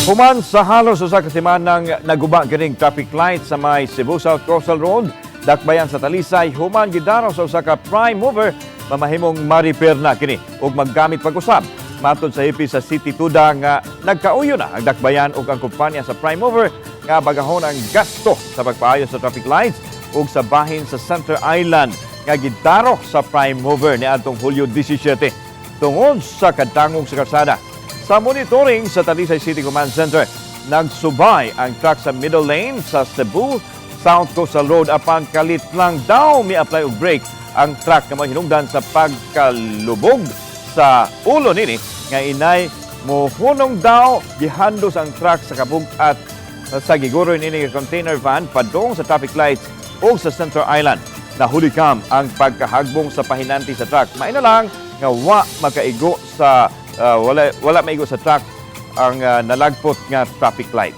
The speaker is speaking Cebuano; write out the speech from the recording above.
Human sa halos 1 ka semanang naguba kining traffic light sa may Cebu South Coastal Road, dakbayan sa Talisay, human gidaraw sa usa ka prime mover, mamahimong ma-repair na kini ug maggamit pag-usab. Matod sa hepe sa City Tuda nga nagkauyo na ang dakbayan ug ang kumpanya sa prime mover nga bagahon ang gasto sa pagpaayo sa traffic lights ug sa bahin sa Center Island nga gidaro sa prime mover niadtong Hulyo 17 tungod sa kadangog sa kalsada. Sa monitoring sa Talisay City Command Center, nagsubay ang truck sa middle lane sa Cebu South Coastal Road, apan kalit lang daw mi-apply og brake ang truck nga mahinungdan sa pagkalubog sa ulo nini nga inay mohunong daw. Gihandos ang truck sa kabug-at sa giguroy nini nga container van padung sa traffic lights ug sa Center Island. Nahulikam ang pagkahagbong sa pahinanti sa truck. Maina lang nga wa makaigo sa wala wala maigo sa truck ang nalagpot nga traffic light.